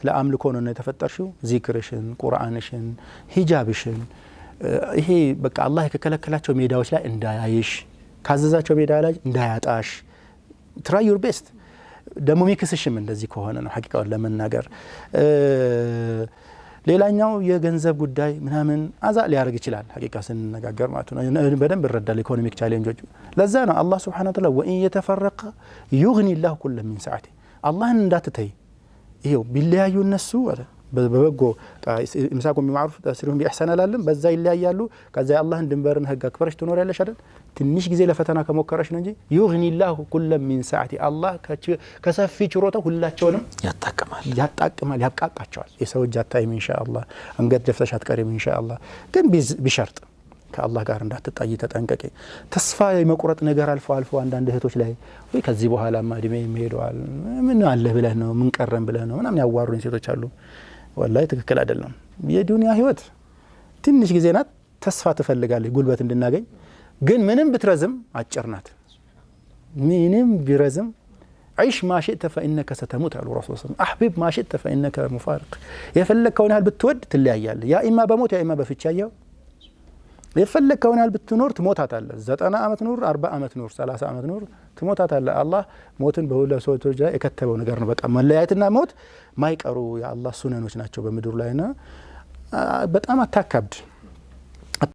ለአምልኮ ነው የተፈጠርሽው። ዚክርሽን፣ ቁርአንሽን፣ ሂጃብሽን ይሄ በቃ አላህ የከለከላቸው ሜዳዎች ላይ እንዳያይሽ፣ ካዘዛቸው ሜዳ ላይ እንዳያጣሽ try your best። ደግሞ ሚክስሽም እንደዚህ ከሆነ ነው ሐቂቃውን ለመናገር። ሌላኛው የገንዘብ ጉዳይ ምናምን አዛ ሊያደርግ ይችላል። ሐቂቃ ስንነጋገር ማለት ነው በደንብ እረዳል economic challenge ኦች። ለዛ ነው አላህ سبحانه وتعالى وإن يتفرقا يغن الله كلا من سعته። አላህን እንዳትተይ፣ ይሄው ቢለያዩ እነሱ በበጎ إمساك بمعروف تسريح بإحسان አላለም። በዛ ይለያያሉ። ከዛ የአላህን ድንበርን ህግ አክብረሽ ትኖሪያለሽ አይደል? ትንሽ ጊዜ ለፈተና ከሞከረሽ ነው እንጂ يغن الله كلا من سعته፣ አላህ ከሰፊ ችሮታው ሁላቸውንም ያጣቅማል። ያጣቅማል፣ ያብቃቃቸዋል። የሰው እጅ አታይም ኢንሻአላህ። አንገት ደፍተሽ አትቀሪም ኢንሻአላህ። ግን بشرط ከአላህ ጋር እንዳትጣይ ተጠንቀቂ። ተስፋ የመቁረጥ ነገር አልፎ አልፎ አንዳንድ እህቶች ላይ ወይ ከዚህ በኋላማ እድሜ ሄደዋል፣ ምን አለ ብለህ ነው፣ ምን ቀረን ብለህ ነው ምናምን ያዋሩኝ ሴቶች አሉ። ወላሂ ትክክል አይደለም። የዱንያ ህይወት ትንሽ ጊዜ ናት። ተስፋ ትፈልጋለች ጉልበት እንድናገኝ። ግን ምንም ብትረዝም አጭር ናት። ምንም ቢረዝም عش ما شئت فإنك ستموت አሉ ረሱል ስ أحبب ما شئت فإنك مفارق። የፈለግከውን ያህል ብትወድ ትለያያለህ። ያ ኢማ በሞት ያ ኢማ በፍቻ ያው የፈለግከውን ያህል ብትኖር ትሞታታለህ። 90 ዓመት ኑር፣ 40 ዓመት ኑር፣ 30 ዓመት ኑር፣ ትሞታታለህ። አላህ ሞትን በሁለት ሰዎች ላይ የከተበው ነገር ነው። በቃ መለያየትና ሞት ማይቀሩ የአላህ ሱነኖች ናቸው በምድሩ ላይ ና በጣም አታካብድ።